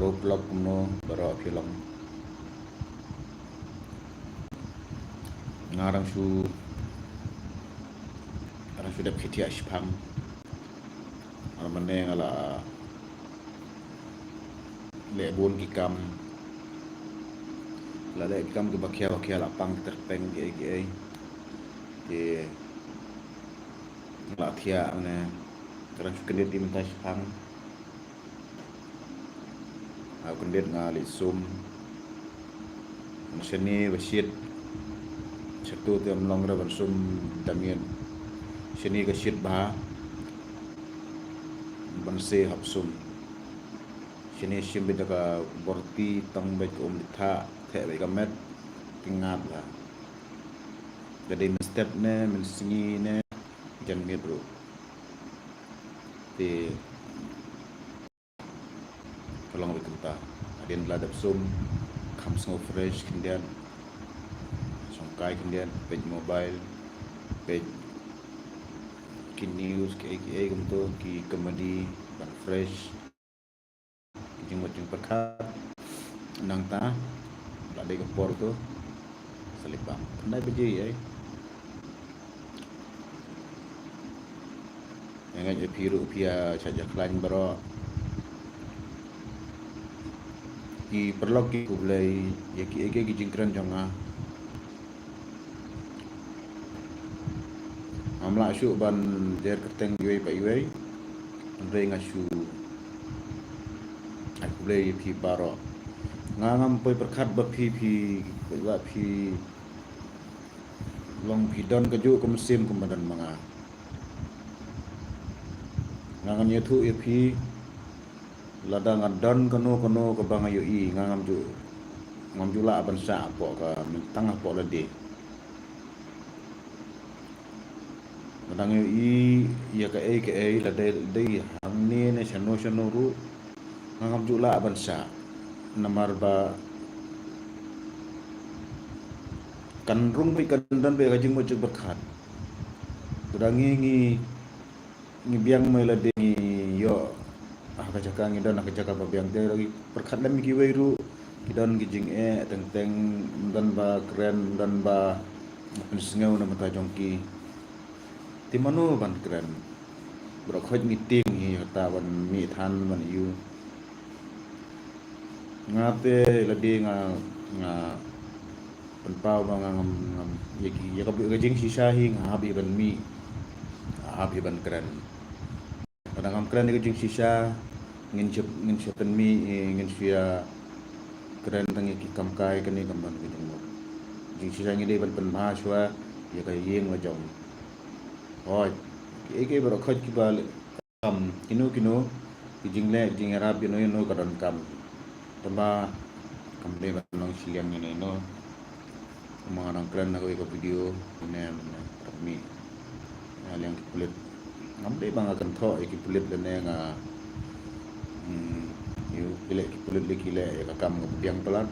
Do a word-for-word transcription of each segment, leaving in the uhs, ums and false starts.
roadblock kumno baroh phi long. Nga rang shu, rang shu dep khitiah shipang. Ar mane nga la leh bun ki kam, la leh ki kam kiba khia ba khia, la pang ki tyrpeng ki ei ki ei. Te nga la thiah ne, ka rang shu kyndit i mynta shipang. Nga kyndit nga leit sum. Shane ba shit. Shatu te ym long re ban sum da miet. Shane ka shit bha ban se hap sum. Shane shim beit da ka borti, tang beit ka um beit, theh beit ka met. Te ngat bha. Ka dei mynstep ne mynsngi ne jan miet ruh. Te ka long beit kumta. Hadien la dep sum, kham sngew fresh khyndiat. Shong kai khyndiat, peit mobile, peit ki news, ki ei ki ei kumto, ki comedy, ban fresh. Ki jingmut jingpyrkhat. Nangta la dei ka por to sa leit bam. Khyndai baje ei. Nga ngeit ïa phi ruh phi ïa shah ïa khlaiñ baroh. Ki paralok ki khublei ïa ki, ïa ki, ki jingkren jong nga. Ngam lah shuh ban jer kyrteng iwei pa iwei. Hynrei nga shu ai khublei ïa phi baroh. Nga ngam poi pyrkhat ba phi, phi, ba phi long, phi don kajuh ka mynsiem kumba don ma nga. Nga ngan ïathuh ïa phi, lada nga don kano kano kaba nga ïohi, nga ngam ju, ngam ju lah ban shah hapoh ka, tang hapoh lade. Lada nga ïohi ïa kaei kaei, lada dei hangne ne shano shano ruh, nga ngam ju lah ban shah. Namar ba kan rung beit, kan don beit ka jingmut jingpyrkhat. Lada ngi, ngi, ngi biang, ma lada ngi ïoh ha ka jaka, ngi don ha ka jaka ba biang, te lada ngi pyrkhat lem kiwei ruh, ki don ki jingeh teng teng, ym don ba kren, ym don ba pynsngew na bynta jong ki. Te mano ban kren? Baroh khoit ngi tieng hi kata ban mih than ban ïoh. Nga te lade nga, nga pynpaw ba nga ngam, ngam, ïa ki, ïa ka, ka jingshisha hi nga hap hi ban mih, nga hap hi ban kren. Lada ngam kren ïa ka jingshisha, ngin shu, ngin shu pynmih, eh, ngin shu ïa kren tang ïa ki kam kai kane kam ban ka jingmut. Jingshisha ngi dei ban pynbha shuwa ïa ka ïing la jong. Hooid, kiei kiei baroh khoit kiba leh kam, kino kino ki jingleh jingïarap ïano ïano ka donkam. Tangba kam dei ban long shiliang ïano ïano. Kumba nga dang kren ha kawei ka video, ine mynne, parap mih. Ïa liang ki pulit. Ngam dei ba nga kynthoh ïa ki pulit lane nga, hmm, ïa ki leh ki pulit, leh ki leh ïa ka kam kaba biang palat.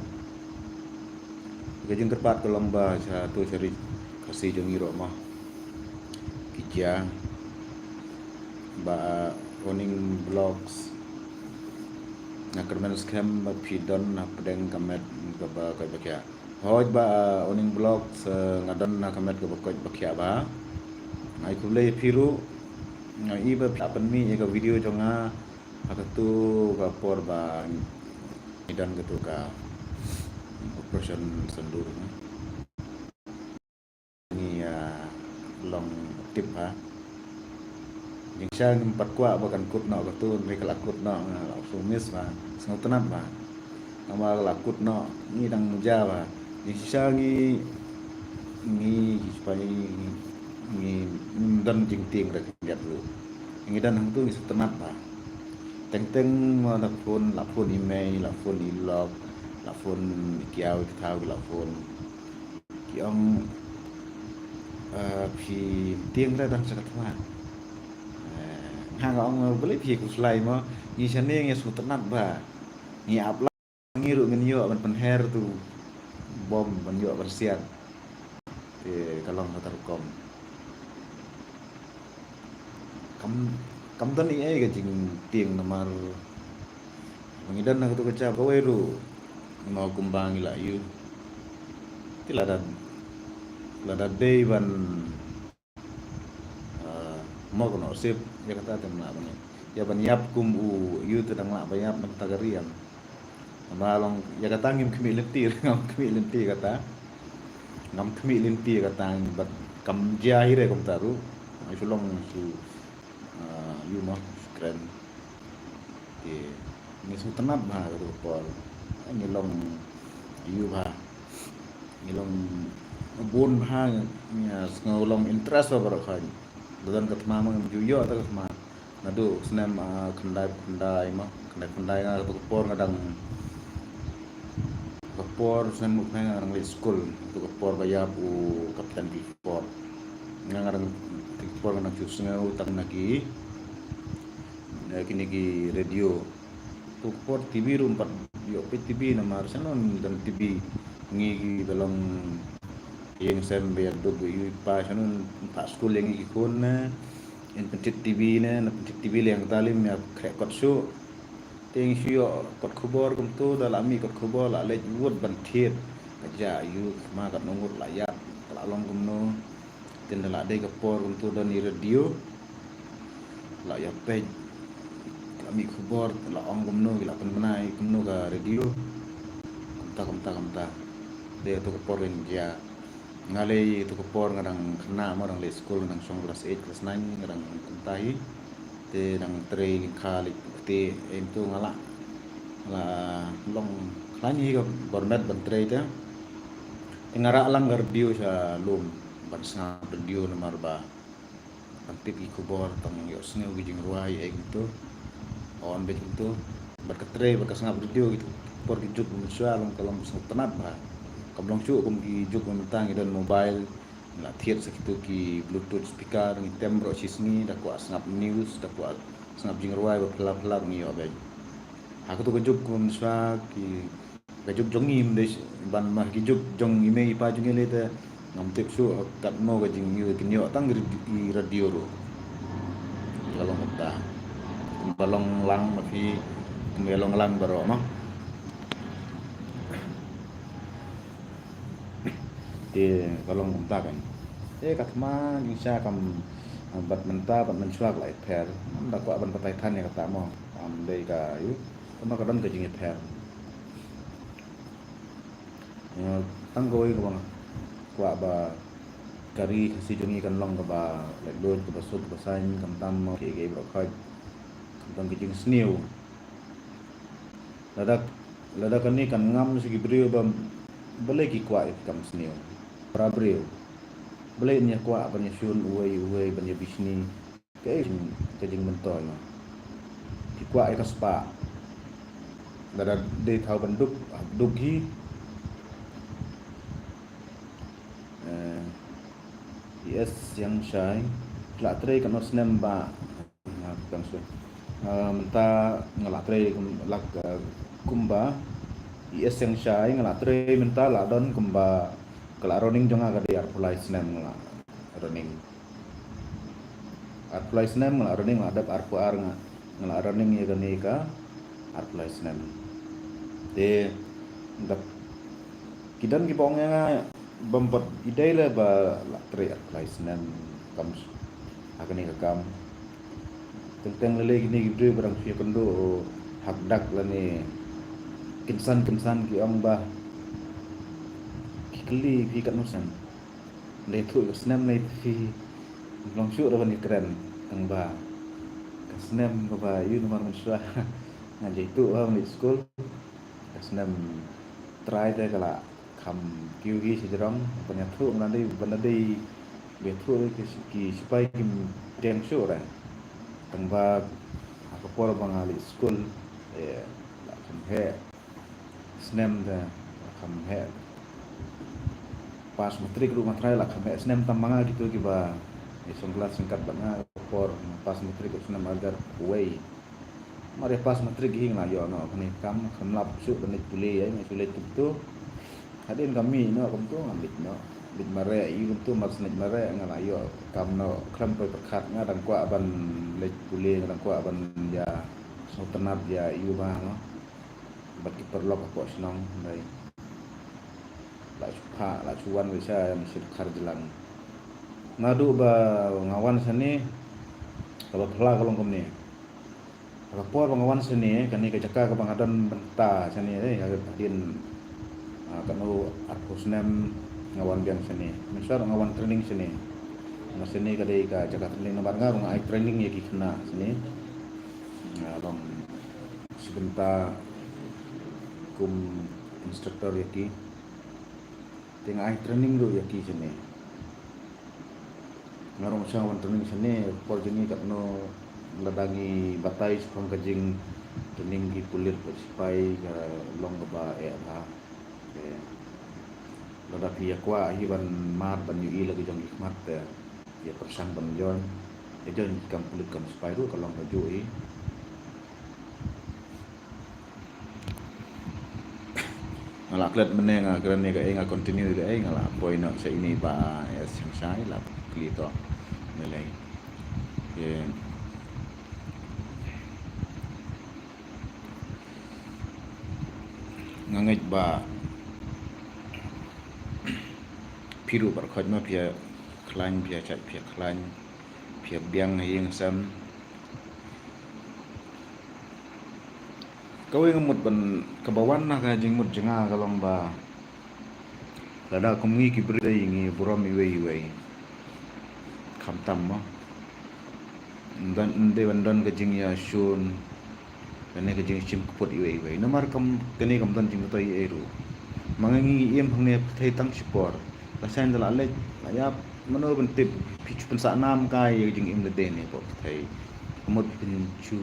Ka jingkyrpad ka long ba sha to sha ri Khasi jong ngi ruh mo, ki jia ba, uh, Owning Vlogs, nga kyrmen skhem ba phi don hapdeng ka met kaba koit ba khiah. Hooid ba, uh, Owning Vlogs, uh, nga don ha ka met kaba koit ba khiah bha. Nga ai khublei ïa phi ruh. Nga i ba phi la pynmih ïa ka video jong nga ha kato ka por ba ngi don kato ka Operation Sindoor. Ngi, ah, long tip ha. Jingshisha ngim pat kwah ba kan kut noh kato, hynrei ka la kut noh, nga la shu miss bha, sngewtynnat bha. Namar ka la kut noh, ngi dang muja bha. Jingshisha ngi, ngi, ngi, ngi, ngim don jingtieng re khyndiat ruh. Ngi don hangto ngi sngewtynnat bha. Teng teng ma la phone, la phone i mei, la phone i lok, la phone i kiaw i kthaw, la phone. Ki ong, eh, phi tieng re dang sha ka thma. Eh, nga nga ong balei phi khuslai mo, ngi shane ngi sngewtynnat bha. Ngi ap la ngi ruh ngin ïoh ban pynher tu bom ban ïoh ban siat. Te ka long kata rukom. Kam, kam don ei ei ka jingtieng namar Ngi don na katu ka jaka kawei ruh, mo kumba ngi la ïoh. Te lada, lada dei ban, ah, mo kano sip, ïa kata te mla ban ïa ban ïap kum u ïoh te dang lah ban ïap na kata ka riam. Namar long ïa kata ngim khmih lynti, ngam khmih lynti kata. Ngam khmih lynti kata, bad kam jia hi re kumta ruh. Ai shu long shu, ah, ïoh mo, shu kren. Te ngi sngewtynnat bha ka por. Ngi long ïoh bha. Ngi long bun bha, ngi sngew long interest bha baroh khoit. Don ka thma ma ngim ju ïoh ta ka thma. Naduh snem, ah, khyndai khyndai mo. Khyndai khyndai nga katu ka por nga dang, ka por snem mut nga dang leit skul. Katu ka por ba ïap u Captain Clifford. Nga nga dang, katu ka por nga dang shu sngew tang na ki, na kine ki radio. Tu ka por TV ruh ym pat ïoh peit TV namar sha nong don TV. Ngi kiba long ïing sem ba ïaduk ba ïohi pa sha nong, phah skul ïa ngi ki khun ne. Yn pyntip TV ne, na pyntip TV lei hangta lei ym ïa khreh kot shuh. Te ngi shu ïoh kot khubor kumtu, da la mih kot khubor la leit wut ban thied. Ka jia ïoh thma katno ngut la ïap, ka la long kumno. Te ynda la dei ka por kumtu don i radio. La ïa peit, la mih khubor, la ong kumno, ki la pynbna i kumno ka radio. Kumta, kumta, kumta. Dei tu ka por kan jia. Nga lei tu ka por nga dang khynnah mo, dang leit skul, nga dang shong klas eight, klas nine, nga dang kumta hi. Te dang trei lyngkha leit kti, em tu nga la, la long khlaiñ hi ka bor met ban trei te. Te nga rah lang ka radio sha lum ban sngap radio namar ba ban tip ki khubor, tang ïohsngew ki jingrwai ei kumtu. On beit kumtu. Bad ka trei bad ka sngap radio ki por ki juk mynshuwa long ka long sngewtynnat bha. Kam long shuh kum ki juk mynta ngi don mobile. Ngi la thied sa kitu ki Bluetooth speaker, ngi tem baroh shi sngi, da kwah sngap news, da kwah sngap jingrwai ba phylla phylla ruh ngi ïoh beit. Ha katu ka juk mynshuwa ki, ka juk jong ngi ym dei ban ma ki juk jong i mei i pa jong ngi lei te ngam tip shuh katno ka jingïoh kin ïoh tang i radio ruh. Ka long kumta. Kumba long lang ma phi, kumba long lang baroh ma. Te ka long kumta kan. Te ka thma jingshisha kam, bad mynta bad mynshuwa ka la ïapher. Ngam da kwah ban batai than ïa kata mo. Kam dei ka ïoh. Tangba ka don ka jingïapher. Ïa, tang kawei kaba nga kwah ba ka ri Khasi jong ngi kan long kaba laitluid, kaba suk, kaba saiñ, khamtam mo kiei kiei baroh khoit. Kan long ka jingsniew. Lada, lada kane kan ngam sha ki briew ba balei ki kwah ïa ka kam sniew. Para briew. Balei yn ïa kwah ban ïa shun uwei uwei ban ïa bishni. Kaei ka jingmyntoi mo. Ki kwah ïa ka spah. Lada dei thaw ban duk, duk hi. Eh, E S Siangshai, la trei katno snem bah? Ah, tang shu. Ah, mynta nga la trei kum, la, ah, kumba E S Siangshai, nga la trei mynta la don kumba, ka la running jong nga ka dei arphew lai snem nga la running. Arphew lai snem nga la running, la dep arphew ar nga, nga la running ïa kane ka arphew lai snem. Te, dap, ki don kiba ong ïa nga, bym pat i dei leh ba la trei arphew lai snem kam s-, ha kane ka kam. Teng teng lei lei kine ki briew ba dang shu ïakynduh ha kata lane kynsan kynsan ki ong ba ki kylli phi katno snem. Lei thuh ka snem lei phi. Long shuh da ban ïakren tang ba ka snem kaba ïoh namar mynshuwa nga jaituh ba ban leit skul. Ka snem trai te ka la kham kiew hi sha jrong, ban ïathuh ban dei, ban dei, ba ïathuh ki, ki sipai kim tieng shuh re. Tang ba ha ka por ba nga leit skul, eh, la kham heh snem te, la kham heh. Pass matric ruh nga trai la kham heh snem tam ma nga kito kiba, eh, shong klas ryngkat bad nga, ka por pass matric ruh snem arhajar wei. Mar ïa pass matric hi nga la ïoh noh kane ka kam, kham lap shuh ban leit pule ïa, nga shu leit kumto. Hadien ka mih noh kumto nga leit noh. Leit mareh ïa kumto, mar shu leit mareh nga la ïoh kam noh khlem poi pyrkhat, nga dang kwah ban leit pule, nga dang kwah ban ïa sngewtynnat ïa ïa ba noh. Bad ki paralok hapoh shnong, hynrei la shu phah, la shu wan wei sha Masi Dkhar Jlang. Naduh ba nga wan shane, kaba phylla ka long kumne. Ka por ba nga wan shane, kane ka jaka kaba nga don bynta shane, eh, hadien, ah, katno arphew snem nga wan biang shane. Mynshuwa nga wan training shane. Nga shane ka dei ka jaka training namar nga ruh nga ai training ïa ki khynnah shane. Nga long shi bynta kum instructor ïa ki. Te nga ai training ruh ïa ki shane. Nga ruh nga shah wan training shane, por jingïaid katno lada ngi batai shaphang ka jingtraining ki pulit bad sipai ka long kaba eh bha. Te lada phi ïakwah hi ban mad ban ïohi la ki jong ki khmat te ïa pyrshang ban join. Ïa join ki kam pulit kam sipai ruh ka long kajuh hi. Nga la klet mynne nga kren ïa kaei, nga continue ïa kaei, nga la poi noh sha ine i Bah S Sangshai, la plie to. Nalei. Ye. Nga ngeit ba phi ruh baroh khoit ma phi ïa khlaiñ, phi ïa shait, phi ïa khlaiñ, phi ïa biang ha ïing sem. Kawei nga mut ban, kaba wan na ka jingmut jong nga ka long ba lada kum ngi ki briew ngi burom iwei iwei. Khamtam mo. Ym don, ym dei ban don ka jingïashun lane ka jingshim kput iwei iwei. Namar kam, kane kam don jingmyntoi ei ei ruh. Ma ngi ngi im hangne pyrthei tang shipor. La saiñ da la leit, la ïap, mano ban tip, phi shu pynsah nam kai ïa ka jingim lade ne hapoh pyrthei. Ka mut phi shu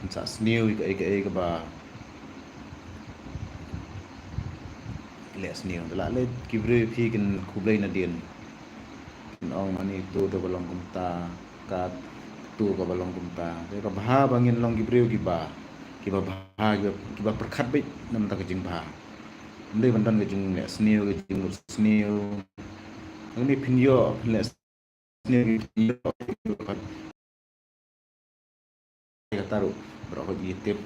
pynsah sniew ïa kaei kaei kaba leh sniew. Da la leit ki briew phi kin khublei nadien. Kin ong ani tu da ba long kumta, katu ka ba long kumta. Te ka bha ba ngin long ki briew kiba, kiba bha, kiba, kiba pyrkhat beit na bynta ka jingbha. Ym dei ban don ka jingleh sniew, ka jingmut sniew. Ngi phin ïoh, phin leh sniew, phin ïoh, phin ïoh. Kata ruh baroh khoit ngi tip.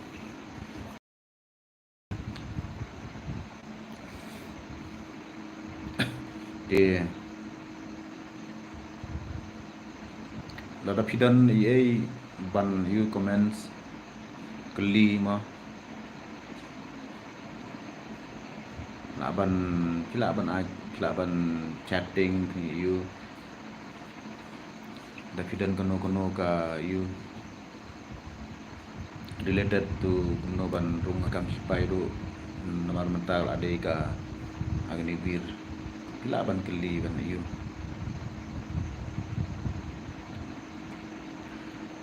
Te lada phi don ei ei ban ïa comments, kylli mo. Lah ban, phi lah ban ai, phi lah ban chatting, phi ïa. Da phi don kano kano ka ïa related to kumno ban rung ha kam sipai ruh, namar mynta la dei ka Agniveer. Phi lah ban kylli ban ïa.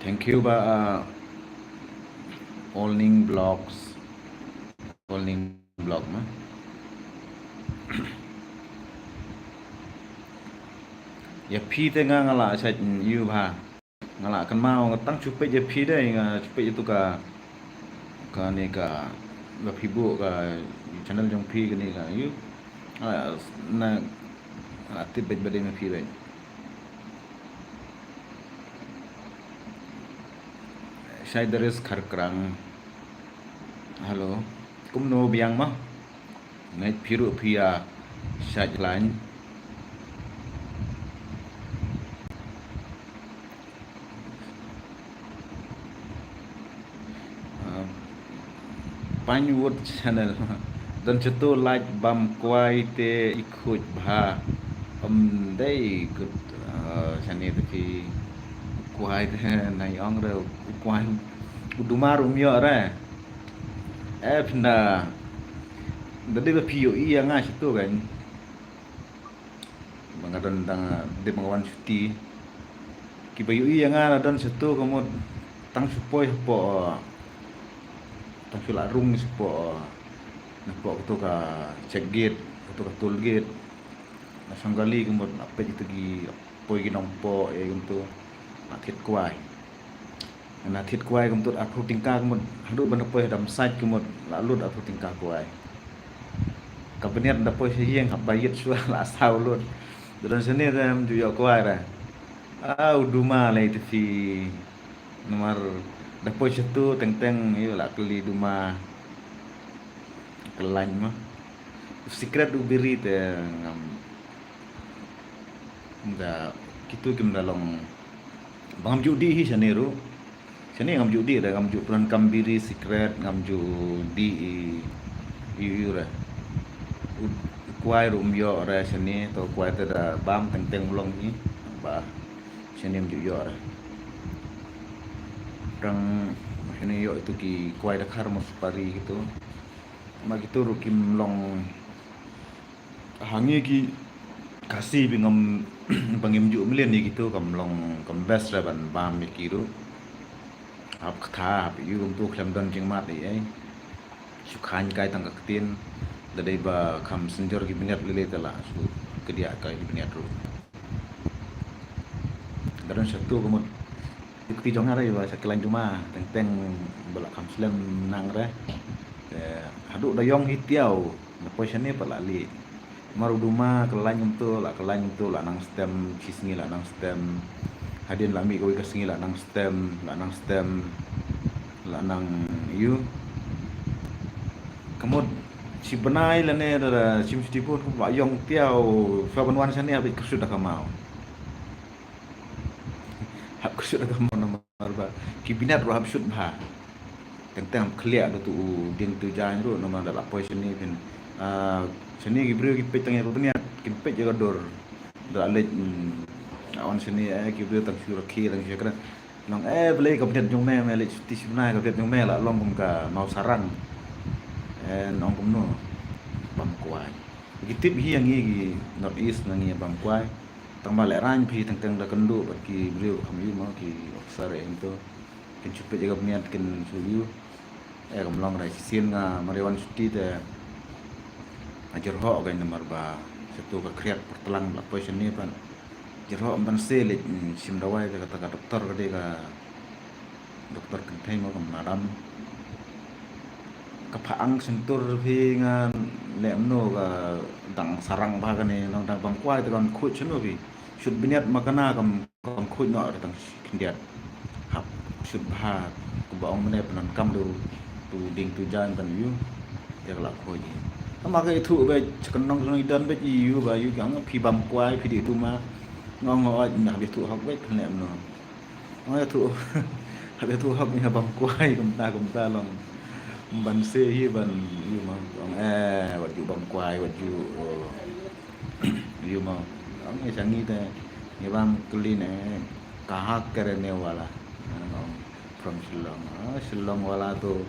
Thank you Bah, uh, All Ning Vlogs. All Ning Vlog ma. Ïa phi te nga nga la shait ïa bha. Nga la kynmaw nga tang shu peit ïa phi dei, nga shu peit ïa tu ka, kane ka, ka phi buh ka channel jong phi kane ka ïa. Nga la, na, nga la tip beit ba dei ma phi beit. Shai Daris Kharkrang. Hello. Kumno biang ma? Ngeit phi ruh phi ïa shait line. Ah, Pinewood Channel. Don shatu lait bam kwai te i khuid bha. Ym dei kut, ah, shane te phi kwai te nai ong re u kwai u dumar um ïoh re. Eh, pynda. Da dei ba phi ïohi ïa nga shatu kan. Ba nga don dang dei ba nga wan shuti. Kiba ïohi ïa nga la don shatu ka mut tang shu poi hapoh, tang shu la rung shapoh, napoh katu ka check gate, katu ka toll gate. Na Shangali ka mut la peit katu ki poi ki nongpoh ïa katu. La thied kwai. Nga thied kwai kumtu arphew tyngka kumut, haduh ban da poi ha dam sait kumut la lut arphew tyngka kwai. Ka bniat da poi sha ïing haba ïit shuwa la saw lut. Da don shane te ym ju ïoh kwai re. Ah, u duma lei te phi. Namar da poi shatu teng teng ïoh la kylli duma. Ka lain ma. Cigarette u biri te ngam da kitu kim da long. Ba ngam ju dih hi shane ruh. Shane ngam ju dih re, ngam ju pyndonkam biri cigarette, ngam ju dih i, i, i re. U kwai ruh um ïoh re shane, to kwai te da bam teng teng u long hi. Ba shane ngam ju ïoh re. Tang shane ïoh itu ki kwai da khar mo supari kitu. Ma kitu ruh kim long. Ha ngi ki Khasi ba ngam, ba ngim ju mlien ïa kitu kam long kam best re ban bam ïa ki ruh. Hap kata hap ïu kumtu khlem don jingmut ei ei. Shu khain kai tang ka ktien. Da dei ba kham synjor ki bniat lei lei te la shu kdiah kai ki bniat ruh. Ka don shatu ka mut. Ïa kti jong nga re ba sha kyllaiñ duma teng teng ba la kham slem nang re. Te haduh da ïong hi tiaw. Na poi shane pat la lieh. Mar u duma kyllaiñ kumtu la kyllaiñ kumtu la nang stem, shi sngi la nang stem. Hadien la mih kawei ka sngi la nang stem, la nang stem. La nang ïu. Ka mut shi bnai lane da, da shim shiti bun kum la ïong tiaw, shuwa ban wan shane hap kyrsut da ka maw. Hap kyrsut da ka maw namar ba ki bniat ruh hap shut bha. Teng teng khlieh da tu u dieng tu jaiñ ruh namar da la poi shane phin. Ah, shane ki briew ki peit tang ïa ka bniat, kin peit ïa ka dur. Da la leit, mm, on shane, eh, ki briew tang shu rakhe tang shu kren. Long, eh, balei ka bniat jong me, me leit shuti shi bnai ka bniat jong me la long kum ka maw sarang. Eh, nong kumno. Bam kwai. Ki tip hi ïa ngi ki North East na ngi bam kwai. Tang ba lehrain phi teng teng da kynduh bad ki briew kham ïu mo ki officer eh to. Kin shu peit ïa ka bniat kin shu ïu. Eh, kam long re shisien nga mar ïa wan shuti te. Nga jyrhoh ka namar ba shatu ka khriat pyrtlang la poi shane pat. Jyrhoh ban se leit, mm, shim dawai te kata ka doktor ka dei ka doktor kynthei mo ka madam. Ka pha ang shyntur phi nga leh mano ka dang sarang bha kane nong dang bam kwai te kan khuid shano phi. Shut bniat ma kana kam kam khuid noh re tang khyndiat. Hap shut bha kumba ong mynne pyndonkam tu tu dieng tu jaiñ ban ïu. Te ka la khuid. Tang ba ka ithuh beit sha ka nong sha nong i don beit ïu ba ïu ka ong phi bam kwai phi dih duma. Nga ong oi nga hap ithuh hok beit phin leh mano. Ong ithuh hap ithuh hok nga bam kwai kumta kumta long. Ban se hi ban ïu ma ong eh wat ju bam kwai wat ju, oh. Ïu ma ong eh sha ngi te ngi bam kylli ne kaha karne wala. Ong from Shillong. Ah, Shillong wala to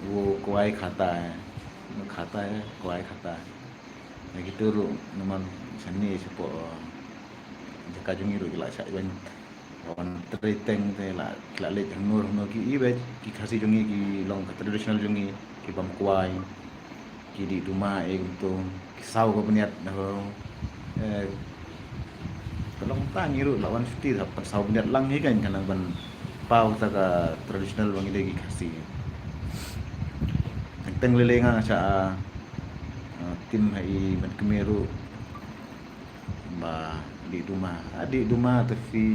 wo kwai khata hai. Wo khata hai, kwai khata hai. Ïa kitu ruh namar shane shapoh jaka jong ngi ruh ki la shah ïoh. Wan trei teng te la ki la leit hangno hangno ki i beit ki Khasi jong ngi ki long ka traditional jong ngi ki bam kwai. Ki dih duma eh kumtu ki saw ka bniat na ho. Eh, ka long ta ngi ruh la wan shuti hap ban saw bniat lang hi kan kan ban paw ta ka traditional ba ngi dei ki Khasi. Teng teng lei lei nga sha, ah, tim ha i met kmie ruh ba dih duma, ah, dih duma te phi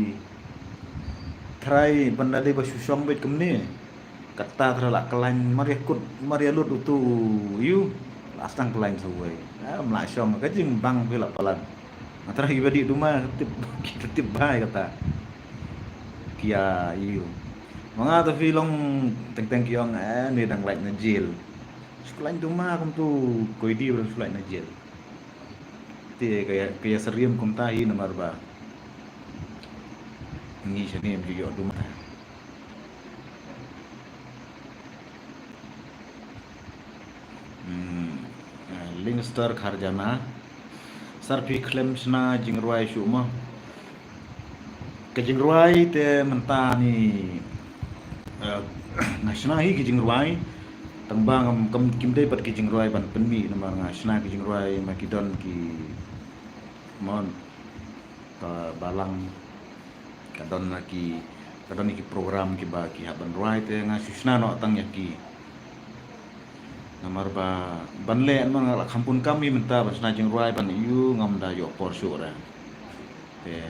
trai ban da dei ba shu shong beit kumne. Kata trai la kyllaiñ mar ïa kut mar ïa lut utu ïu la sdang kyllaiñ sa uwei. Ah, mla shong ka jingbang phi la palat. Nga trai kiba dih duma tip kita tip bha ïa kata. Ki ïa ïu. Ma nga te phi long teng teng ki ong eh ni dang lait na jil. Shu lait duma kumtu koidi ba dang shu lait na jil. Te ka ïa ka ïa syriem kumta hi namar ba ngi shane em ju ïoh duma. Hmm, eh, Lingster Kharjana. Sar phi khlem shna jingrwai shuh mo. Ka jingrwai te mynta ni, eh, nga shna hi ki jingrwai. Tang ba ngam kam kim dei pat ki jingrwai ban pynmih namar nga shna ki jingrwai ma ki don ki mon ka balang. Ka don na ki, ka don ki program kiba ki hap ban rwai te nga shu shna noh tang ïa ki. Namar ba ban leh namar nga la kham pun kam hi mynta ban shna jingrwai ban ïu ngam da ïoh por shuh re. Te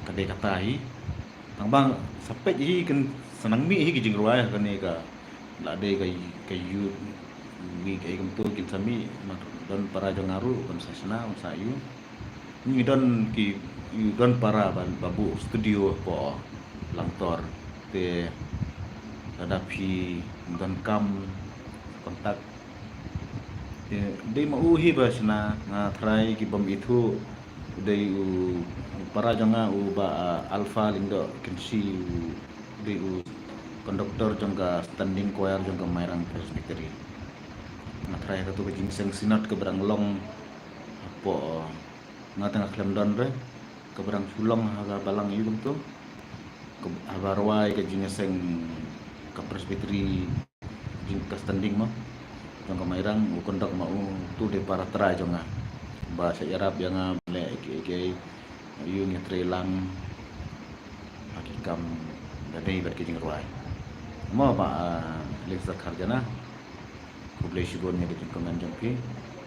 ka dei kata hi. Tang ba sa peit hi kan sa nang mih hi ki jingrwai ha kane ka la dei ka ka youth ngi kaei kumto kin sa mih, ma don para jong nga ruh ban sa shna, ban sa ïoh. Ngi don ki, ngi don para ban ba buh studio hapoh Langtor. Te lada phi don kam, contact. Te dei ma u hi ba shna, nga tharai ki bym ithuh, dei u para jong nga u Bah, ah, Alpha Lyngdoh Kynshi, u dei u conductor jong ka standing choir jong ka Mairang Presbytery. Nga tharai kato ka jingseng synod kaba dang long hapoh, nga tang khlem don re, kaba dang shu long ha ka balang ïa kumto, ka, haba rwai ka jingseng ka Presbytery, jing ka standing mo jong ka Mairang, u conduct ma u, tu dei para trai jong nga ba sa ïarap ïa nga leh ïa kiei kiei, ïa ngi trei lang ha ki kam da dei bad ki jingrwai. Mo Bah, ah, Lyngstad Kharjana, khublei shibun ïa ka jingkmen jong phi.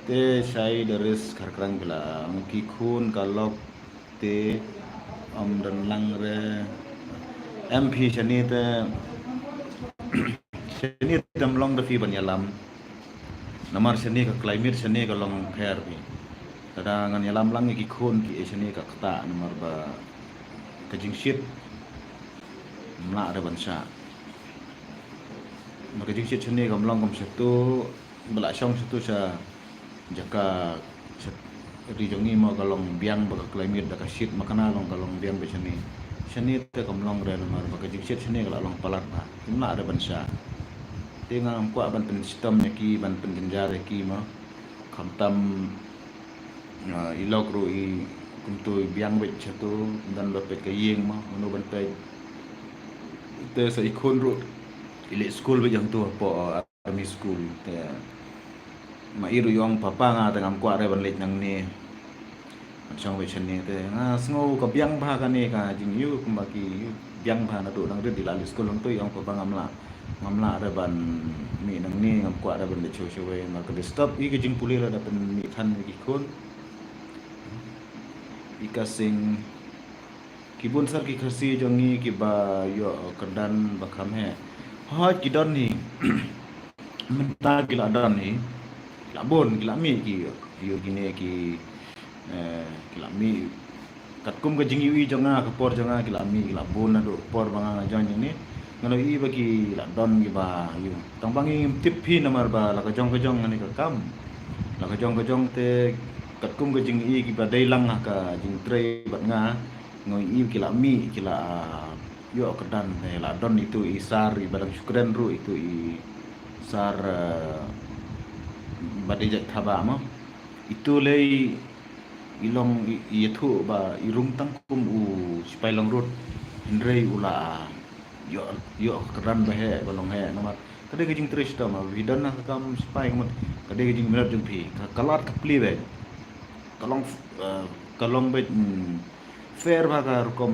Te shai Daris Kharkrang, phi la ong ki khun ka lok te ym don lang re. Em phi shane te, shane te ym long da phi ban ïalam. Namar shane ka climate shane ka long pher phi. Lada ngan ïalam lang ïa ki khun ki, eh, shane ka ktah namar ba ka jingshit ym lah re ban shah. Ba ka jingshit shane kam long kum shatu, ba la shong shatu sha jaka sha ri jong ngi mo ka long biang ba ka climate da ka shit ma kana long ka long biang ba shane. Shane te kam long re namar ba ka jingshit shane ka la long palat ba kim lah re ban shah. Te ngam kwah ban pynshitom ïa ki, ban pynjynjar ïa ki mo. Khamtam, ah, i lok ruh i kumto i biang beit shatu, ym don ba peit ka ïing mo, mano ban peit. Te sa i khun ruh i leit skul beit hangto hapoh, ah, army school. Te ma i ruh i ong papa nga te ngam kwah re ban leit nangne. Ban shong beit shane te nga sngew ka biang bha kane ka jingïoh kumba ki ïoh biang bha naduh dang rit i la leit skul hangto i ong papa ngam lah. Ngam lah re ban mih nangne, ngam kwah re ban leit shawei shawei, namar ka disturb ïa ka jingpule lada pynmih than ïa ki khun. I Kasing, ki bun sar ki Khasi jong ngi kiba ïoh kyrdan ba kham heh. Hooid ki don hi. Mynta ki la don hi. Ki la bun, ki la mih ki ïoh kine ki, eh, ki la mih. Katkum ka jingïohi jong nga, ka por jong nga ki la mih, ki la bun naduh por ba nga nga join ïa kine. Nga la ïohi ba ki la don kiba ïoh. Tang ba ngim tip hi namar ba la ka jong ka jong nga ne ka kam. La ka jong ka jong te katkum ka jingïohi kiba dei lang ha ka jingtrei bad nga. Nga ïohi ki la mih, ki la, ah, ïoh kyrdan te la don itu i sar iba dang shu kren ruh itu i sar, eh, ba dei jait Thabah mo. Itu lei i long i, i ïathuh ba i rung tang kum u sipai long rut. Hynrei u la ïoh, ïoh kyrdan ba heh, ba long heh namar ka dei ka jingtrei shitom, phi don ha ka kam sipai ka mut ka dei ka jingminot jong phi, ka, ka lad ka plie beit. Ka long, eh, ka long beit, mm, fair bha ka rukom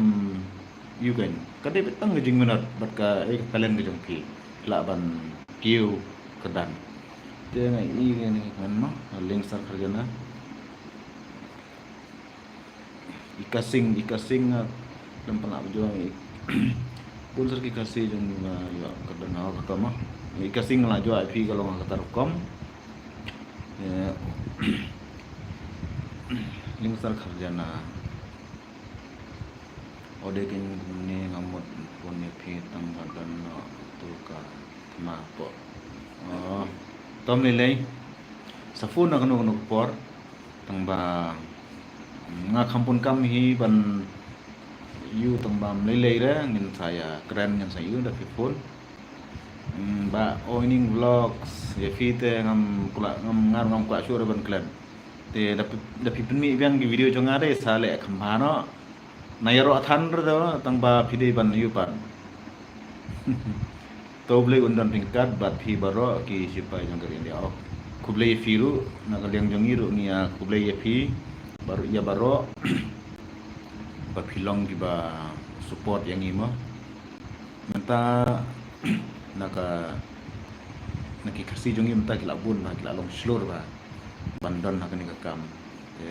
ïoh kan. Ka dei beit tang ka jingminot bad ka, eh, ka talent ka jong phi. Lah ban kiew kyrdan. Te nga i kane ngan mo, Lyngstar Kharjana. I Kasing, i Kasing, ah, lem pynah bujong i. Bun sar ki Khasi jong nga ïoh kyrdan ha kata mo. I Kasing la jua phi ka long ha kata rukom. Ïa. Lyngstar Kharjana. Ode kin kumne nga mut phone ïa phi tang ba don no tu ka thma po. Oh, tom lei lei. Sa phone na kano kano ka por. Tang ba nga kham pun kam hi ban ïoh tang ba ym lei lei re ngin sa ïa kren ngin sa ïoh da phi phone. Hmm, ba Oi Ning Vlogs ïa phi te ngam kwah, ngam ngar ngam kwah shuh re ban klet. Te da phi, da phi pynmih biang ki video jong nga re sa leh kham bha noh. Na ïaroh than re tang ba phi dei ban ïoh pat. To Blei un don ryngkat bad phi baroh ki sipai jong ka ri India. Oh, khublei ïa phi ruh na ka liang jong ngi ruh ngi ïa khublei ïa phi baroh, ïa baroh ba phi long kiba support ïa ngi mo. Mynta na ka, na ki Khasi jong ngi mynta ki la bun bha, ki la long shlur bha ban don ha kane ka kam. Te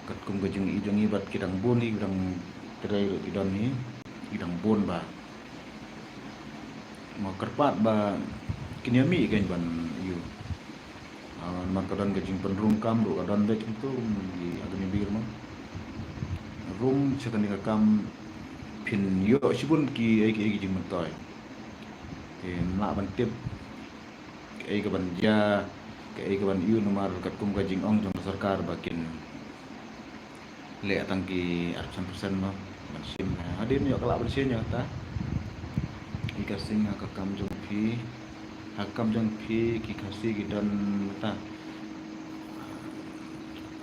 katkum ka jingïohi jong ngi bad ki dang bun hi, ki dang trei ruh ki don hi, ki dang bun bha. Nga kyrpad ba kin ïa mih kein ban ïoh. Ah, namar ka don ka jingpynrung kam ruh ka don beit kumto, ïa Agniveer mo. Rung sha kane ka kam phin ïoh shibun ki ei ki ei ki jingmyntoi. Te ym lah ban tip kaei kaban jia, kaei kaban ïoh namar katkum ka jingong jong ka sorkar ba kin leh tang ki arphew san percent mo, ban shim. Hadien ïoh ka lah ban shim ïa kata. Ïa ka sing ha ka kam jong phi, ha ka kam jong phi ki Khasi ki don mata.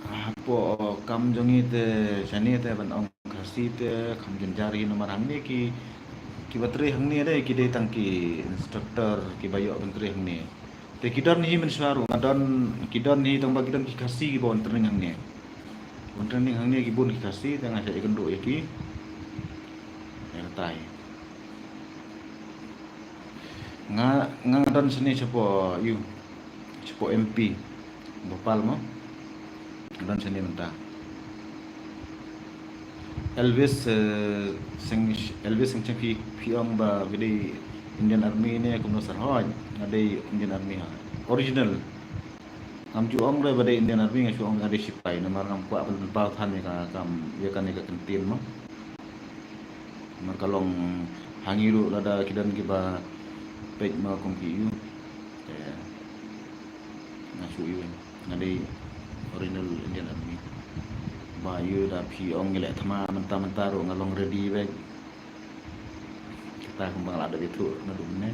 Hapoh kam jong ngi te shane te ban ong Khasi te kham jynjar hi namar hangne ki, kiba trei hangne de ki dei tang ki instructor kiba ïoh ban trei hangne. Te ki don hi mynshuwa ruh nga don, ki don hi tang ba ki don ki Khasi kiba wan training hangne. Wan training hangne ki bun ki Khasi te nga shah ïakynduh ïa ki. Ïa kata hi. Nga, nga don shane shapoh ïu, shapoh M P Bhopal mo. Nga don shane mynta. Elvis, eh, Seng, Elvis Seng Cheng, phi, phi ong ba phi dei Indian Army ne kumno sir? Hooid, nga dei Indian Army ha. Original. Ngam ju ong re ba dei Indian Army, nga ju ong nga dei shipai namar ngam kwah ban pynpaw than ïa ka kam, ïa kane ka kyntien mo. Namar ka long ha ngi ruh lada ki don kiba peit ma kum ki ïu. Te nga shu ïu, nga dei original Indian Army. Ba ïu da phi ong ngi leh thma mynta mynta ruh nga long ready beit. Kata kumba nga la dep ïathuh naduh mynne.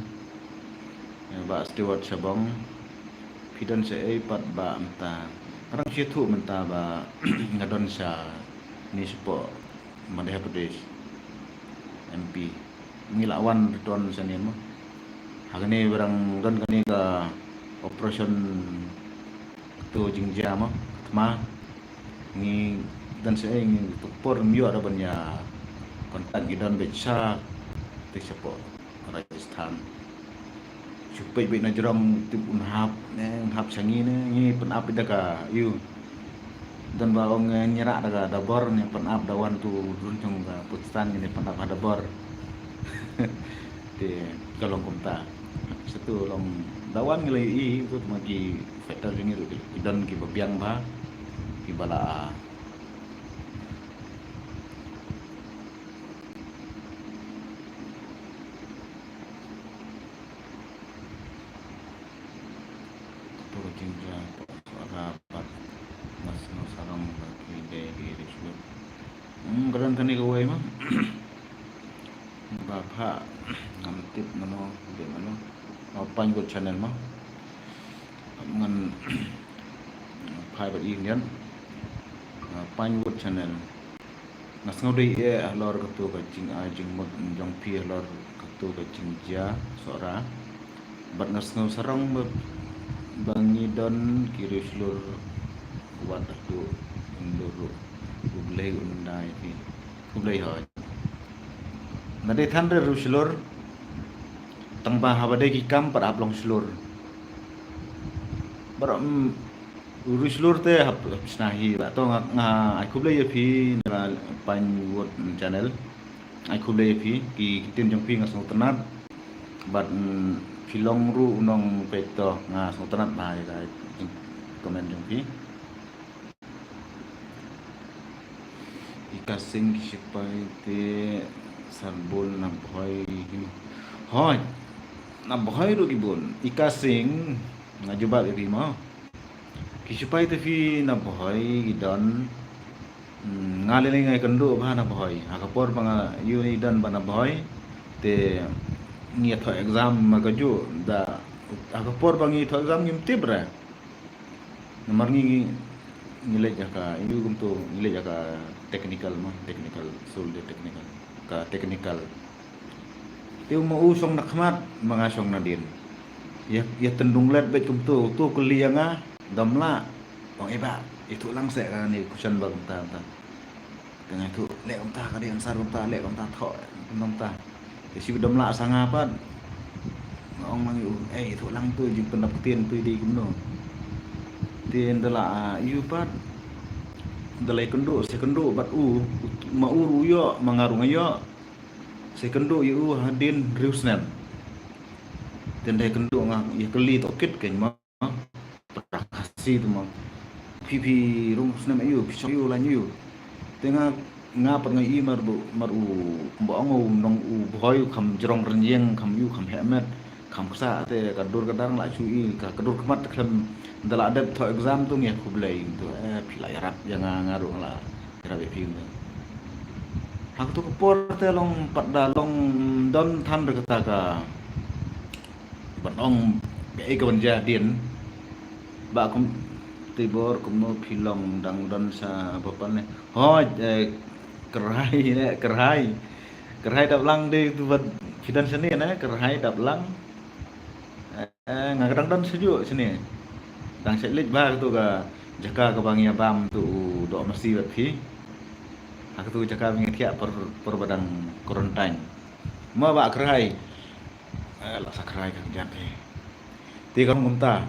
Eh, Bah Stewart Shabong, phi don shaei pat Bah mynta? Nga dang shu ïathuh mynta ba nga don shane shapoh Madhya Pradesh, M P. Ngi la wan return shane mo. Ha kane ba dang don kane ka operation, kato jingjia mo, thma. Ngi don shaei, ngi, to por ym ïoh da ban ïa contact, ngi don beit sha te shapoh Rajasthan. Shu peit beit na jrong tip un hap ne, un hap sha ngi ne, ngi pyn-ap da ka ïu. Don ba ong, eh, ngi rah da ka dabor, ngi pyn-ap da wan tu drun jong ka Pakistan, ngi pyn-ap ha dabor. Te ka long kumta. Sa tu long da wan ngi la ïohi tu ma ki fighter jong ngi ruh ki don kiba biang bha, kiba la Kato ka jingjia hapoh Sohra bad nga sngewsarong ba ki dei ki riewshlur. Hmm, ka don kane kawei ma. Ba phah ngam tip mano, dei mano. Oh, Pinewood Channel ma. Ngan phai bad i ngan. Ah, Pinewood Channel. Nga sngew dei eh halor kato ka jingai jingmut jong phi halor kato ka jingjia Sohra. Bad nga sngewsarong ba, ba ngi don ki riewshlur wat haduh, yndur ruh. U Blei un da ïa phi. U Blei hoi. Nga dei than re riewshlur. Tang ba haba dei ki kam pat hap long shlur. Baroh, mm, u riewshlur te hap, hap shna hi, ba to nga, nga ai khublei ïa phi na Pinewood Channel. Ai khublei ïa phi, ki, ki ktien jong phi nga sngewtynnat. Bad, mm, phi long ruh u nongpeit, to nga sngewtynnat bha ïa ka comment jong phi. I Kasing, ki shipai te sar bun na Bhoi hi. Hooid, na Bhoi ruh ki bun. I Kasing, nga jubab ïa phi mo. Ki shipai te phi na Bhoi ki don. Hmm, nga lei lei nga ïakynduh bha na Bhoi. Ha ka por ba nga ïohi don ba na Bhoi te ngi ïathoh exam ma kajuh da. Ha ka por ba ngi ïathoh exam ngim tip re. Namar ngi, ngi, ngi leit ïa ka, ïu kumto, ngi leit ïa ka technical ma, technical, soldier technical, ka technical. Te u ma u shong na khmat, ma nga shong na dien. Ïa, ïa tyndung let beit kumto, uto u kylli ïa nga, dom lah. Ong, eh bah, ithuh lang seh kane question ba kumta, kumta. Te nga ithuh, leh kumta, ka dei answer kumta, leh kumta, thoh kumta. Te shu dom lah sa nga pat. Nga ong lang ïa u, eh, ithuh lang to, jingpyndap ktien to dei kumno. Te ynda la, ah, ïa u pat. Ynda la ïakynduh, sa ïakynduh bad u, ma u ruh u ïoh, ma nga ruh nga ïoh. Sa ïakynduh ïa u hadien hynriew snem. Te ndai kynduh nga ïa kylli tohkit kein ma. Para Khasi te ma. Phi phi rung snem aïu, phi shong aïu, laiñ aïu. Te nga nga pat nga i mar u, mar u, kumba ong u nong u bhoi u kham jrong rynïeng, kham ïu, kham heh met, kham ksa, te ka dur ka dar nga la shu i, ka, ka dur khmat khlem da la dep thoh exam tu ngi khublei tu, eh, phi la ïarap ïa nga, nga ruh nga la ïarap ïa phi tu. Ha katu ka por te long pat da long don than da kata ka ban ong kaei ka ban jia dien. Ba kum Tibor kumno phi long dang don sa ba pan ne. Hoi, eh, kyrhai ne, kyrhai. Kyrhai dap lang de tu bad phi don sini ne, kyrhai dap lang. Eh, nga ka dang don shuh sini. Dang shet leit ba tu ka jaka ka ba ngi ïa bam tu u doh masi bad phi. Ha katu jaka ba ngi thiah por, por ba dang quarantine. Ma ba kyrhai. Eh, la sa kyrhai ka kjat hi. Te ka kumta.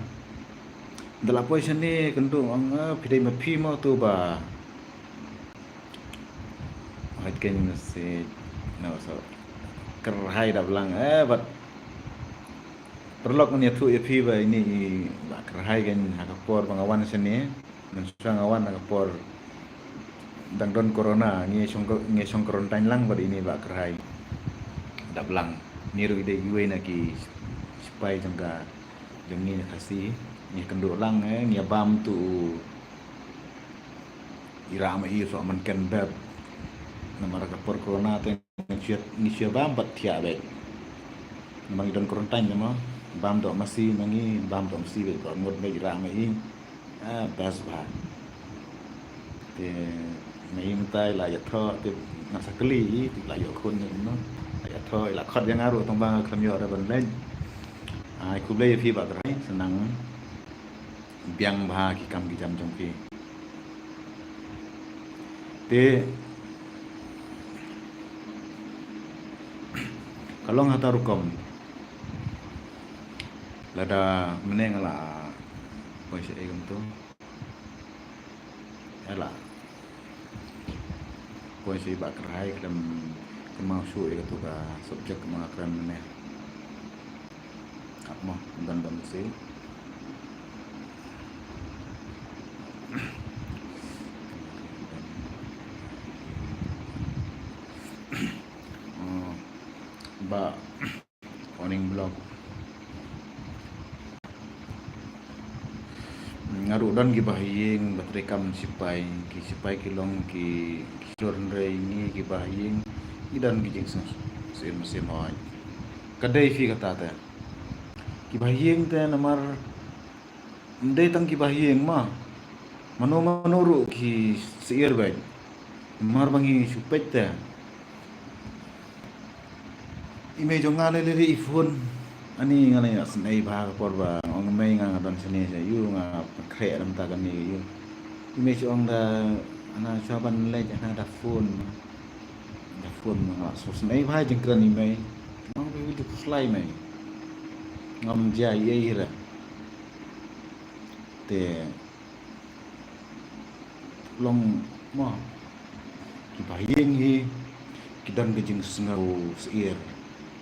Da la poi shane kynduh ong, eh, phi dei ma phi ma tu ba. Hait kein message. No, so. Kyrhai dap lang, eh, bad. Paralok ngan ïathuh ïa phi ba ini i ba kyrhai kein ha ka por ba nga wan shane. Mynshuwa nga wan ha ka por dang don corona, ngi shong, ngi shong quarantine lang bad ini ba kyrhai. Dap lang. Ni ruh i dei iwei na ki sipai jong ka, jong ngi na Khasi. Ngi kynduh lang, eh, ngi bam tu i rah ma i soh man ken bep. Namar ka por corona te ngi shu, ngi shu bam bad thiah beit. Namar ngi don quarantine te ma bam doh masi ma ngi, bam doh masi beit, bad ngut beit i rah ma i. Ah, best bha. Te ma i mynta i la ïathoh, te nga sa kylli i, te i la ïoh khun ne kumno. La ïathoh, i la khot ïa nga ruh tang ba nga khlem ïoh da ban leit. Ai khublei ïa phi ba kyrhai, sngewbha biang bha ki kam ki jam jong phi. Te ka long hata rukom. Lada mynne nga la poi sha ei kumto. Ela poi sha i ba kyrhai khlem kynmaw shuh ïa katu ka subject ma nga kren mynne. Ap mo, don don si. Oh, ba warning block. Nga ruh don ki bahaïing ba trei kam sipai, ki sipai ki long ki, ki shlur hynrei ngi ki bahaïing ngi don ki jingsngewsih mynsiem hoi. Ka dei phi kata te. Ki bahaïing te namar ym dei tang ki bahaïing ma. Mano mano ruh ki syiar beit. Namar ba ngi shu peit te. I mei jong nga lei lei i phone. Ani nga lei nga snei bha ka por ba nga ong mei nga nga don shane sha ïu nga khreh dam ta kane ïu. I mei shu ong da ana sha ban leit ana da phone. Da phone nga so snei bha jingkren i mei. Nga ong ba ïu da khuslai mei. Ngam jia ei ei ra. Te long mo ki bahaïing hi ki don ka jingsngew syiar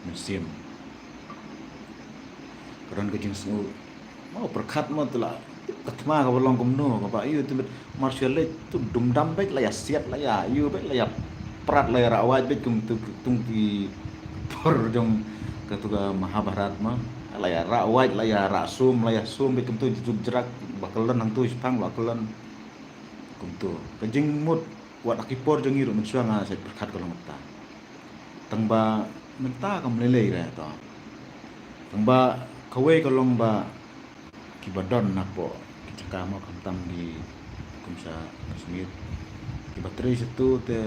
mynsiem. Ka don ka jingsngew mo pyrkhat mo te la ka thma ka ba long kumno ka ba ïu te met mar shu leit tu dum dam beit la ïa siat la ïa ïu beit la ïa prat la ïa rawait beit kum tu tung ki por jong katu ka Mahabharat ma la ïa rawait la ïa rasum la ïa sum beit kum tu juk jrak ba kyllon hangtu shipang ba kyllon. Kumto ka jingmut wat ha ki por jong ngi ruh mynshuwa nga sa pyrkhat ka long mynta. Tang ba mynta kam lei lei re to. Tang ba kawei ka long ba ki ba don napoh ki jaka mo khamtam ki kum sha Kashmir ki ba trei shatu te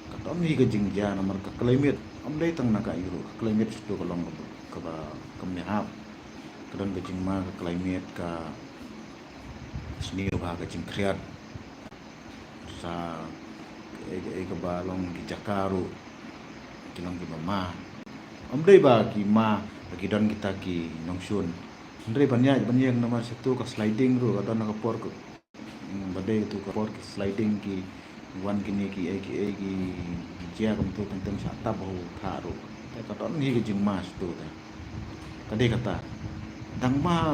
ka don hi ka jingjia namar ka climate ym dei tang na ka ïu ruh ka climate shatu ka long ka ba kam ne hap ka don ka jingma ka climate ka sniew ba ka jingkhriat. Sa kaei kaei kaba long ki jaka ruh ki long kiba ma. Ym dei ba ki ma ba ki don kita ki nongshun. Hynrei ban ïaid ban ïeng namar shatu ka sliding ruh ka don ka por ka, hmm, ba dei tu ka por ki sliding ki wan kine kiei kiei ki jia kumtu teng teng sha tap ha u thah ruh. Te ka don hi ka jingma shatu te. Ka dei kata. Dang ma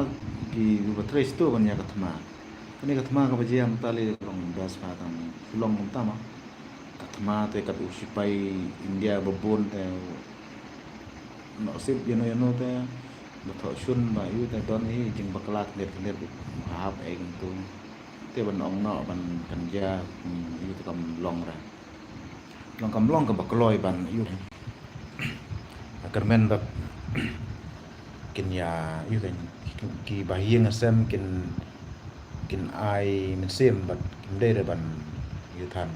ki ba trei shuh ban ïa ka thma. Kane ka thma kaba jia mynta lei long best ba tang shu long mynta ma. Ka thma te kat u sipai India ba bun te, noh sip ïano ïano te ba thoh shun ba ïoh te don hi jingbakla khyndiat khyndiat ba hap ei kumtu. Te ban ong noh ban kynja, hmm, ïoh te kam long re. Long kam long kaba kloi ban ïoh. Kyrmen ba kin ïa ïoh kan ki ba hiang sem kin, kin ai mynsiem bad kim dei re ban ïoh than.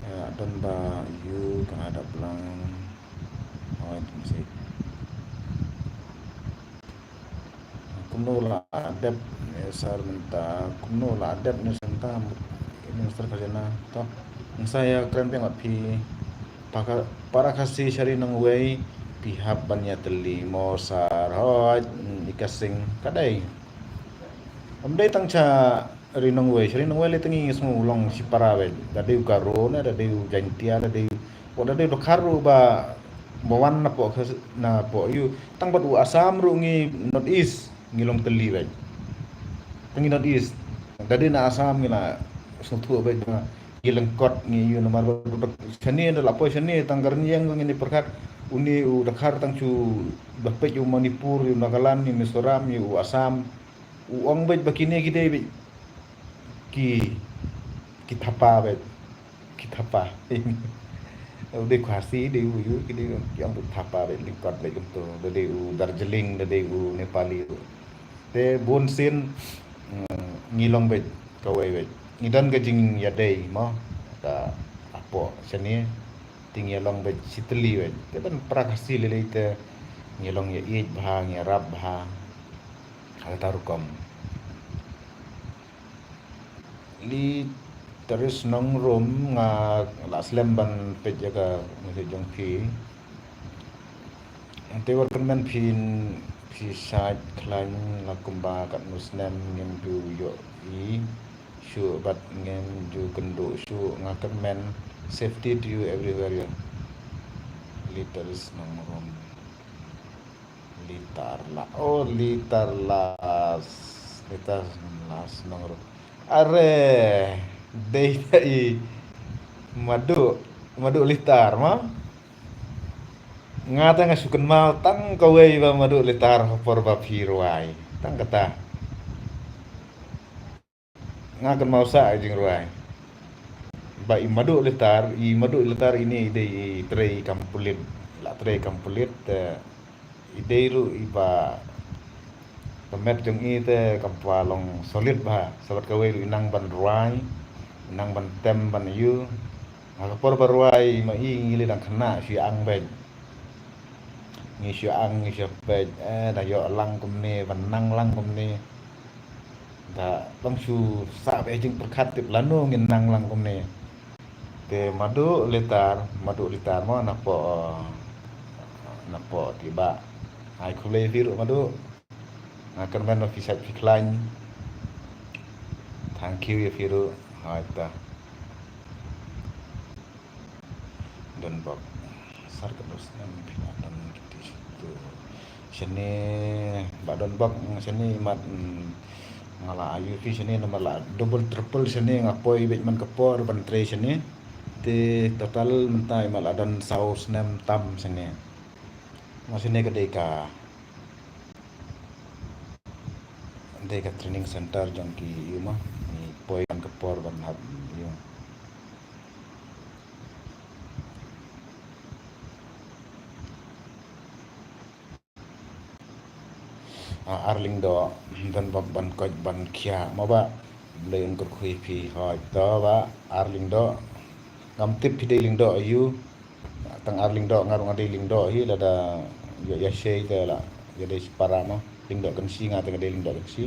Eh, don ba ïoh ka dap lang. Oi, tu mesti. Kumno la dep ne sar mynta, kumno la dep ne sar mynta, Minister Khajana, to. Ngsa ïa kren biang ot phi, paka, para Khasi sha Ri Nongwei, phi hap ban ïa tylli mo sar, hoi, mm, i ka sing, ka dei. Ym dei tang sha Ri Nongwei, sha Ri Nongwei lei tang ngi sngew long shipara beit, da dei u Garo ne, da dei u Jaintia, da dei u Wat da dei u Dkhar ruh ba, ba wan na poh Khas-, na poh ïoh. Tang bad u Assam ruh ngi North East, ngi long tylli beit. Tang ngi North East. Da dei na Assam ngi la sngewthuh beit ba ngi lyngkot ngi ïoh namar ba, ba, ba shane da la poi shane tang ka rynïeng ngi ni pyrkhat. Une u Dkhar tang shu ba peit u Manipur, u Nagaland, u Mizoram, u Assam. U ong beit ba kine ki dei beit ki, ki thapa beit. Ki thapa. U dei Khasi, dei u ïoh, ki dei ki ong beit thapa beit, lyngkot beit kumto. Da dei u Darjeeling, da dei u Nepali. Te bun sien, mm, ngi long beit kawei beit. Ngi don ka jingïadei mo. Ka hapoh shane. Te ngi long beit shitylli beit. Te ban para Khasi lei lei te ngi long ïa ïeit bha, ngi rap bha. Kata rukom. Li Taris Nongrum, nga la slem ban peit ïa ka message jong phi. Te wat kyrmen phin, phi shait khlaiñ la kumba katno snem ngim ju ïohi shuh bad ngim ju kynduh shuh, nga kyrmen safety to you everywhere, yeah. Li Taris Nongrum. Litar la, oh, Litar Las, Litar Las Nongrum. Are, dei ta i Madu, Madu Litar ma. Nga ta nga shu kynmaw tang kawei ba Madu Litar ha por ba phi rwai. Tang kata. Nga kynmaw sa i jingrwai. Ba i Madu Litar, i Madu Litar ine i dei i trei kam pulit. La trei kam pulit, eh, i dei ruh i ba, ba met jong i te kam pwa long solid bha. Sa bad kawei ruh i nang ban rwai, i nang ban tem ban ïoh. Ha ka por ba rwai ma i ngi lei dang khynnah shu ïa ang beit. Ngi shu ïa ang, ngi shu ïa peit, eh, da ïoh lang kumne, ban nang lang kumne. Da long shu sah beit jingpyrkhat tip lano ngin nang lang kumne. Te Madu Litar, Madu Litar mo na poh, na poh Tiba. Ai khublei phi ruh Madu. Nga kyrmen ba phi shait phi khlaiñ. Thank you ïa phi ruh. Hai ta. Donbok. Sar ka dos nam phi la don kiti situ. Shane ba Donbok shane mat, mm, nga la ïohi phi shane namar la double triple shane nga poi beit man ka por ban trei shane. Te total mynta i mat la don saw snem tam shane. Nga shane ka dei ka Dei ka training center jong ki ïa ma. Ngi poi ban ka por ban hap ïa. A, ar lyngdoh, ban ban ban koit ban khia ma ba. Blei un kyrkhu ïa phi hoi to ba ar lyngdoh. Ngam tip phi dei lyngdoh ïa u. Tang ar lyngdoh, nga ruh nga dei lyngdoh hi, lada ïa, ïa shei te la ïa dei shipara mo. Lyngdoh Kynshi, nga te nga dei lyngdoh Kynshi.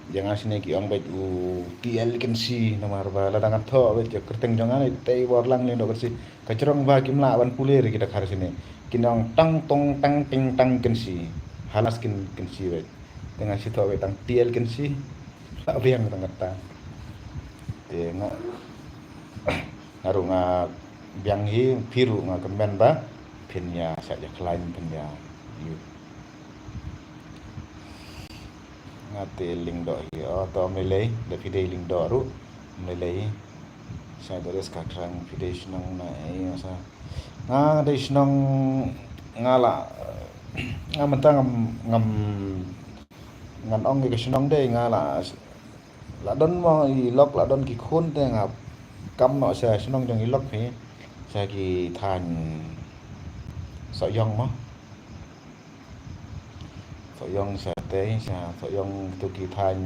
Ïa nga shane ki ong beit u T L Kynshi namar ba lada ngan thoh beit ïa kyrteng jong nga ne tei bor lang lyngdoh Kynshi. Ka jrong ba kim lah ban pule ri ki Dkhar shane. Kin ong tang tong tang ting tang Kynshi. Halas kin Kynshi beit. Te nga shu thoh beit tang T L Kynshi. Lah biang tang kata. Te nga, nga ruh nga biang hi, phi ruh nga kmen ba phin ïa shah ïa khlaiñ, phin ïa ïoh. Te Lyngdoh hi, oh, to Mlei, da phi dei Lyngdoh ruh, Mlei. Sa da res ka krang phi dei shnong na, eh, sa. Nga dei shnong, nga la, nga mynta ngam, ngam, ngan ong ka shnong dei, nga la, la don mo i lok, la don ki khun te nga kam noh sa shnong jong i lok phi, sa ki thaiñ Sohiong mo. Sohiong sa tei, sa Sohiong tu ki thaiñ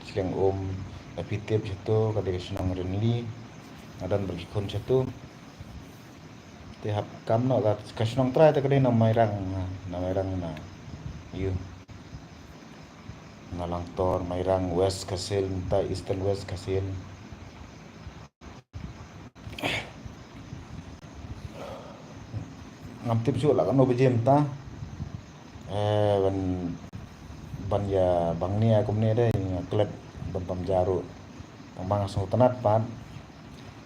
Sliang Um, da phi tip sa tu, ka dei ka shnong Rynli, nga don bad ki khun sa tu. Te hap kam noh ka, ka shnong trai te ka dei na Mairang, na, na Mairang na. Ïu. Na Langtor, Mairang, West Khasi Hills, mynta Eastern West Khasi Hills. Ngam tip shuh la kano baje mynta. Eh, ban, ban ïa bang nia kumne dei, nga klet ban pam jaru. Tang ba nga sngewtynnat pat.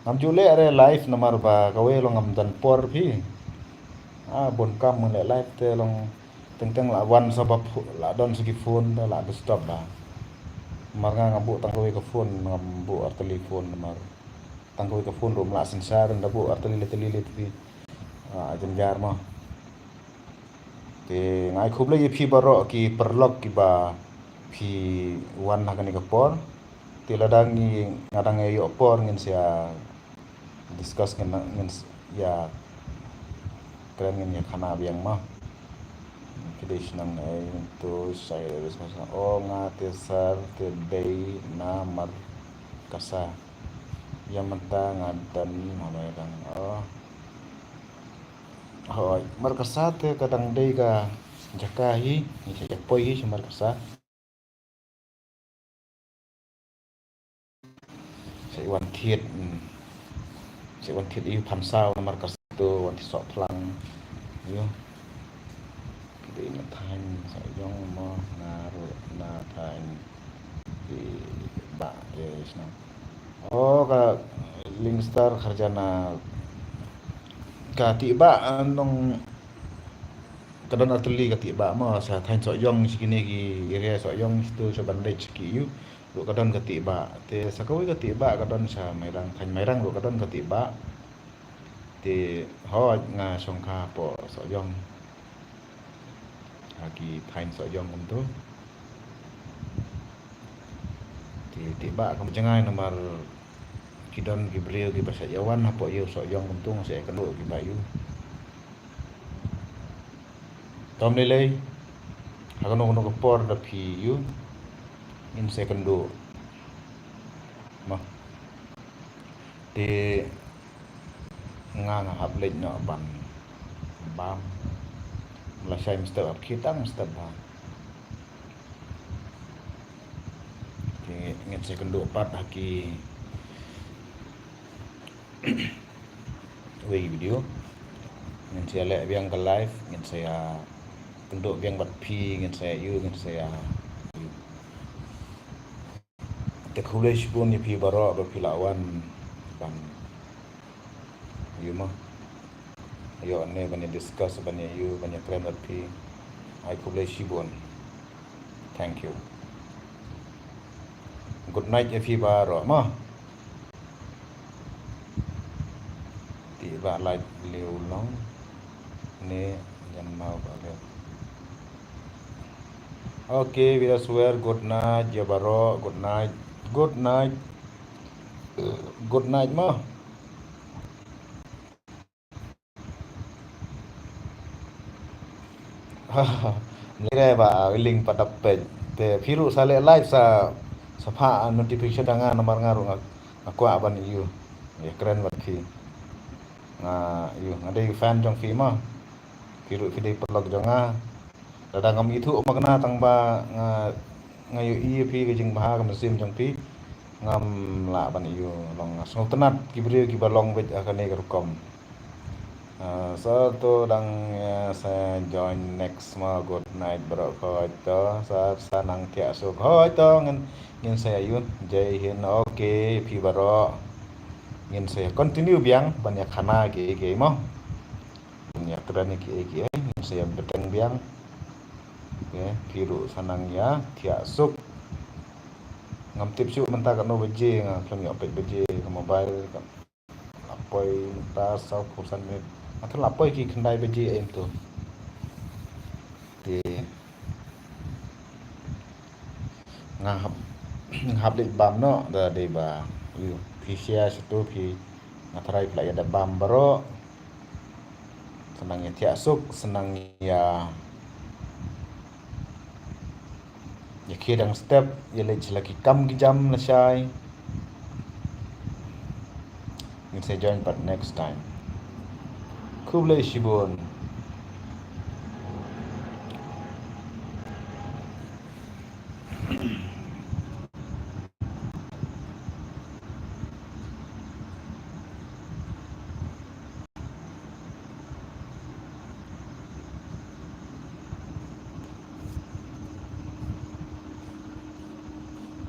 Ngam ju leh re live namar ba kawei long ngam don por phi. Ah, bun kam ngan leh live te long teng teng la wan sa ba pho-, la don sa ki phone te la disturb ba. Namar nga ngam buh tang kawei ka phone, ngam buh artylli phone namar. Tang kawei ka phone ruh ym lah synshar, da buh artylli le tylli le tylli. Ah, jynjar mo. Te nga ai khublei ïa phi baroh ki paralok kiba phi wan ha kane ka por. Te lada ngi, nga dang ïoh por ngin sa discuss, ngin, ngin s-, ïa kren, ngin ïa khana biang mo. Ki dei shnong ei, to sa ïa discuss. Oh, nga te sir te dei na Markasa. Ïa mynta nga don ha Mairang. Oh. Hooid, Markasa te ka dang dei ka jaka hi, ngi sa ïa poi hi sha Markasa. Sa wan thied, hmm. Sa wan thied ïa u phan saw na Markasa to wan thied soh phlang. Ïa. Ki dei na thaiñ Sohiong mo, nga ruh na thaiñ Tiba, ïa, shnong. Oh, ka Lingstar Kharjana. Ka Tiba, ah, nong ka don artylli ka Tiba mo, sa thaiñ Sohiong shi kine ki area Sohiong shi tu sa ban dei shi ki ïu. Ruh ka don ka Tiba. Te sa kawei ka Tiba ka don sa Mairang, thaiñ Mairang ruh ka don ka Tiba. Te hooid nga shongkha hapoh Sohiong. Ha ki thaiñ Sohiong kumto. Te, te Tiba kam jngai namar ki don ki briew kiba sa ïa wan hapoh ïew Sohiong kumto nga sa ïa kynduh kiba ïu. Tom lei lei. Ha kano kano ka por da phi ïu. Ngin sa ïa kynduh. Mo. Te nga nga hap leit noh ban bam. Lashai mynstep hap khie tang mynstep bha. Te ngin sa ïa kynduh pat ha ki wei video. Ngin sa ïa leh biang ka live, ngin sa ïa kynduh biang bad phi, ngin sa ïa ïu, ngin sa ïa ïu. Te khublei shibun ïa phi baroh ba phi la wan ban ïu mo. Ïoh ne ban ïa discuss, ban ïa ïu, ban ïa kren bad phi. Ai khublei shibun. Thank you. Good night ïa phi baroh mo. Te ba lait liu long ne jan mau ba liu. Okay, Vida Swer, good night ïa baroh, good night. Good night. Good night mo. Mlei ba willing pat da peit. Te phi ruh sa leh live sa, sa phah notification da nga namar nga ruh nga, nga kwah ban ïu. Ïa kren bad phi. Nga ïu, nga dei fan jong phi mo. Phi ruh phi dei paralok jong nga. Lada ngam ithuh ma kane tang ba nga, nga ïohi ïa phi ka jingbha ka mynsiem jong phi. Ngam lah ban ïu long, nga sngewtynnat ki briew kiba long beit ha kane ka rukom. Ah, sa to dang ïa sa join next mo, good night baroh, hooid to, sa, sa nang thiah suk, hooid to, ngin, ngin sa ïa ïu, Jai Hind, okay, phi baroh. Ngin sa ïa continue biang, ban ïa khana kiei kiei mo. Ngin ïa kren kiei kiei, ngin sa ïa bteng biang. Okay, phi ruh sa nang ïa thiah suk. Ngam tip shuh mynta katno baje, nga khlem ïoh peit baje ka mobile. Ka la poi mynta saw phew san minit. Nga tharai la poi ki khyndai baje em to. Te nga hap, nga hap leit bam noh, da dei ba, ïoh, phi share sha to phi, nga tharai phi la ïa da bam baroh. Sa nang ïa thiah suk, sa nang ïa, ïa khie dang step, ïa leit sha la ki kam ki jam lashai. Ngin sa join pat next time. Khublei shibun.